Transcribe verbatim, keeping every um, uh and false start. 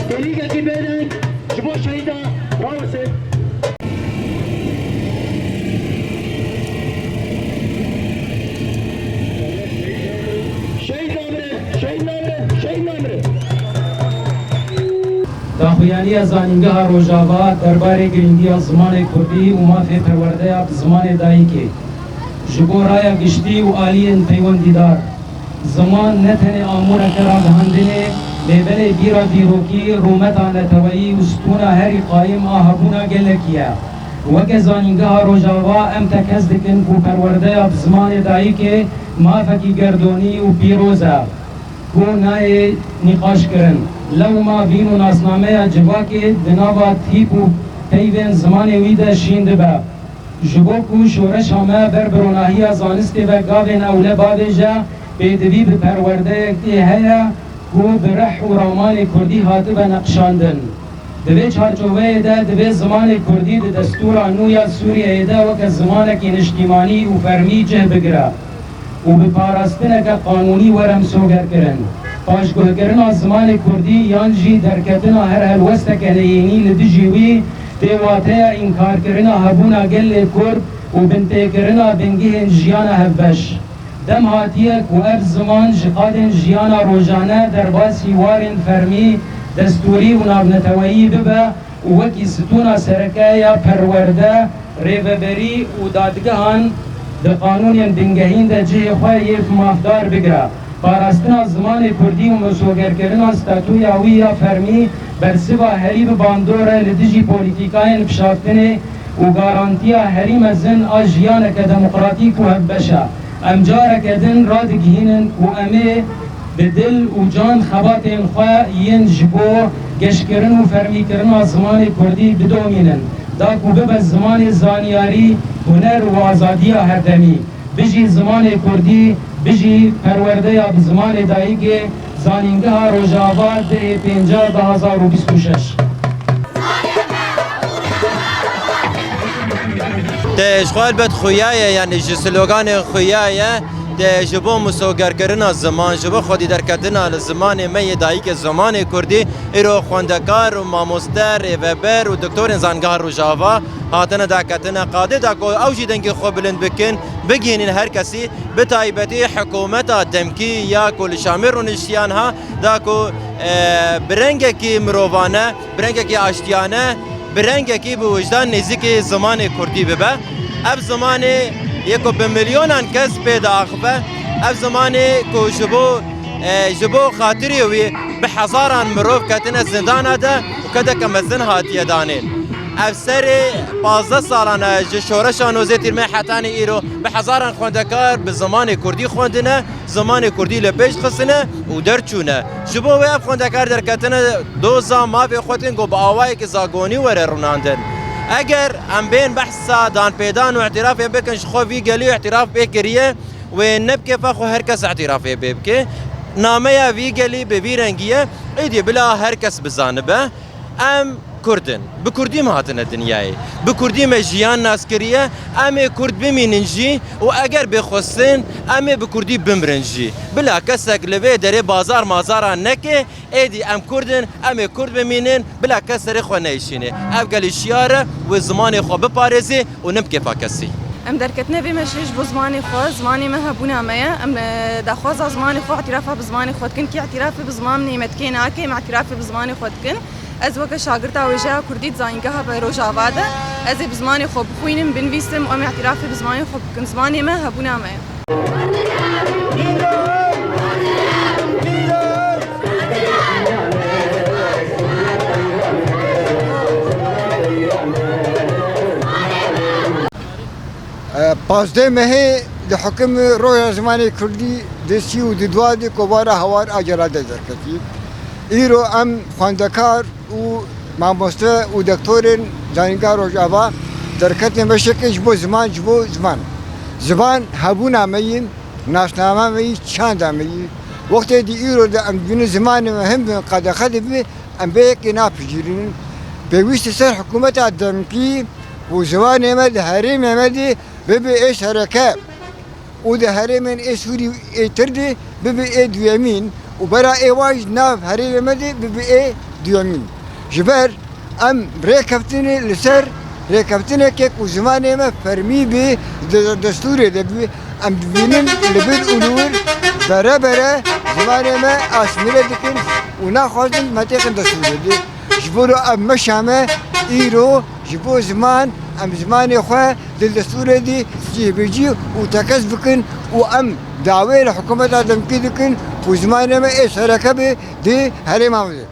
Dêrîkekî bêdeng ji bo şehîda rawesê. Şehîd namire, şehîd namire, şehîd namire. Daxuyaniya Zanîngeha Rojava derbarê girîngiya zimanê kurdî û mafê perwerdeya bi zimanê dayikê ji bo raya giştî û aliyên peywendîdar. Ziman ne tenê amûreke ragihandinê, lê belê bîra dîrokî, rûmeta neteweyî û stûna herî qayîm a hebûna gelekî ye. Weke Zanîngeha Rojava em tekez dikin ku perwerdeya bi zimanê dayikê mafekî gerdonî û pîroz e ku nayê nîqaşkirin. Lewma vîn û nasnameya civakê di nava tîp û peyvên zimanê wî de şîn dibe. Ji bo ku şoreşa me ber bi ronahiya zanistê ve gavên ewle bavêje, pêdivî bi perwerdeyekê heye ku bi rih û ramanê kurdî hatibe neqşandin. Di vê çarçoveyê de divê zimanê kurdî di destûra nû ya Sûriyeyê de weke zimanekî niştîmanî û fermî cih bigire û bi parastineke qanûnî were misogerkirin. Paşguhkirina zimanê kurdî yan jî derketina her helwesteke neyînî li dijî wî tê wateya înkarkirina hebûna gelê kurd û bintêkirina bingehên jiyana hevbeş. Dem hatiye ku ev ziman ji qadên jiyana rojane derbasî warên fermî, destûrî û navneteweyî bibe û wekî stûna sereke ya perwerde, rêveberî û dadgehan di qanûnên bingehîn de cihê xwe yê mafdar bigire. Parastina zimanê kurdî û misogerkirina statûya wî ya fermî bersiva herî bi bandor e li dijî polîtîkayên pişaftinê û garantiya herî mezin a jiyaneke demokratîk û hevbeş e. Em careke din radigihînin ku em ê bi dil û can xebatên xwe yên ji bo geşkirin û fermîkirina zimanê kurdî bidomînin, da ku bibe zimanê zanyarî, huner û azadiya herdemî. Bijî zimanê kurdî, bijî perwerdeya bi zimanê dayikê, Zanîngeha Rojava, dehê pênca du hazar û bîst û şeş. Te ji xwe elbet xuya ye, yanî ji sloganê xuya ye. Te ji bo misogerkirina ziman, ji bo xwedî derketina li zimanê me yê dayikê, zimanê kurdî, îro xwendekar û mamoste, rêveber û doktorên Zanîngeha Rojava hatine daketine qadê da ku ew jî dengê xwe bilind bikin, bigihînin her kesî, bi taybetî hikûmeta demkî ya ku li Şamê rûniştiyan ha, da ku, e, bi rengekî mirovane, bi rengekî aştiyane, bi rengekî bi wijdan nêzîkî zimanê kurdî bibe. Ev zimanê yê ku bi milyonan kes pê diaxive, ev zimanê ku ji bo, e, ji bo xatirê wî bi hezaran mirov ketine zindana de û kedeke mezin hatiye danê. Ev serê pazdeh salan e ji şoreşa nozê Tîrmeh hetanî îro bi hezaran xwendekar bi zimanê kurdî xwendine, zimanê kurdî li pêş xistine û derçûne. Ji bo wê ev xwendekar derketine doza mafê xwe tên ku bi awayekî zagonî were rûnandin. Eger em bên behsa danpêdan û îtirafê bikin, ji xwe vî gelî îtiraf pê kiriye, wê ne bi kêfa xwe her kes îtirafê pê bike. Nameya vî gelî bi vî rengî ye, êdî bila her kes bizanibe. Em kurd in. Bi kurdî me hatine dinyayê. Bi kurdî me jiyan nas kiriye. Em ê kurd bimînin jî û eger bê xwestin, em ê bi kurdî bimirin jî. Bila kesek li vê derê bazar mazara neke, êdî em kurd in, em ê kurd bimînin, bila kes serê xwe neişîne. Ev gelî şiyar e, wê zimanê xwe biparêzê û ne bi kêfa kesî. Em derketine vê meşê ji bo zimanê xwe, zimanê me hebûna me ye. Em, e, daxwaza zimanê xwe, îtîrafa bi zimanê xwe dikin. Kê îtîrafê bi zimanê me dike nake, em îtîrafê bi zimanê xwe dikin. Ez weke şagirta wêjeya kurdî di Zanîngeha Rojava de, ez ê bi zimanê xwe bixwînim, binivîsim û em îtirafê bi zimanê xwe bikin. Zimanê me hebûna me ye. E, pazdeh mehê li Hukum Roja Zimanê Kurdî di sî û di dua di Kovara Hawar a Celalê derketî. Îro em xwendekar û mamoste û doktorên Zanîngeha Rojava derketin meşekê ji bo ziman, ji bo ziman. Ziman hebûna me yî, nasnama me yî, çanda me yî. Wextê dî îro de em dibînin zimanê me hin bin qedexe dibi, em bê yekê napijîrînin. Pêwîst e ser hikûmeta demkî û zimanê me di herêmê me de bibe ê sereke û di herêmên ê Sûrî ê tir de bibe ê duyemîn û bera ê wan jî nav herêmê me de bibe ê duyemîn. Ji ber em rêkeftinê li ser rêkeftinekê ku zimanê me fermî be di destûrê de be, em dibînin li vir û li wir bere bere zimanê me asîmîle dikin û naxwazin me têxin destûrê de. Ji bo ev meşa me îro ji bo ziman, em zimanê xwe di destûrê de cihbicî û tekez bikin û em dawê li hikûmeta demkî dikin ku zimanê me ê sereke be di herêma me de.